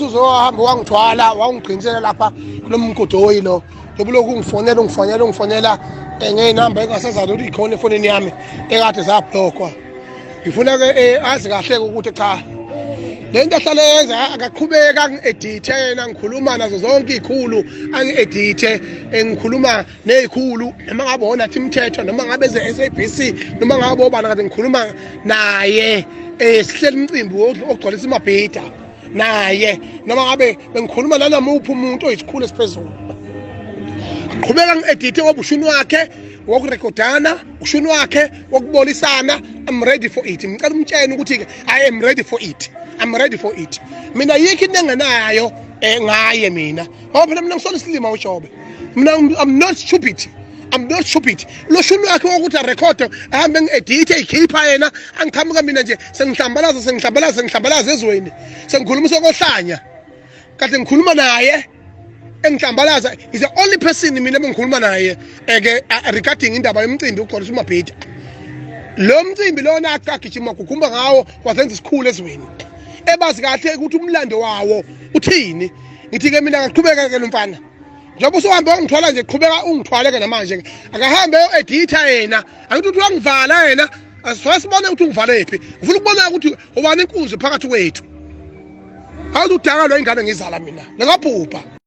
usuzohamba wangithwala wangigqinisela lapha kulo mgodoyi lo, njengoba ulokhu ungifonela ungifonela ungifonela ngey'namba engasazazi ukuthi ikhona efonini yami ekade zabhlokwa. Ngifuna-ke azi kahle-ke ukuthi cha, le nto ahlale yenza akaqhubeka angi-edithe yena, ngikhuluma nazo zonke iy'khulu, angi-edithe ngikhuluma ney'khulu, noma ngabe onathi imithetho, noma ngabe eze-SABC, noma ngabe obani, kade ngikhuluma naye sihleli umcimbi wokugcwalisa imabhida naye, noma ngabe bengikhuluma nanamuphi umuntu oyisikhulu esiphezulu. Qhubeka ngi-edithe ngoba ushuni wakhe wokurekhodana, ushuni wakhe wokubolisana. I'm ready for it. Ngicela umtshene ukuthi-ke I am ready for it, I'm ready for it. Mina yikho into engenayo ngaye mina, ngoba phela mina ngisola isilima uJobe. Mina I'm not stupid, I'm not stupid. Lo shuni wakhe wokuthi arekhode, ahambe ngi-edithe, ikhipha yena, angiqhamuka mina nje sengihlambalaza, sengihlambalaza, sengihlambalaza ezweni, sengikhuluma usokohlanya kade ngikhuluma naye engihlambalaza. Is the only person mina bengikhuluma naye eke regarding indaba yomcimbi ukugcwalisa umabhida. Lo mcimbi lona agijima gugumba ngawo, wazenza isikhulu ezweni, ebazi kahle ukuthi umlando wawo uthini. Ngithi-ke mina ngaqhubeka ke lo mfana, njengoba usuhambe wangithwala nje, qhubeka ungithwale-ke namanje. Akahambe eyo-editha yena, angithi ukuthi wangivala yena, asisoke sibone ukuthi ungivalephi. Ngifuna ukubona ukuthi ubani inkunzi phakathi kwethu. Awuthi udaka lo ingane ngizala mina, ngingabhubha.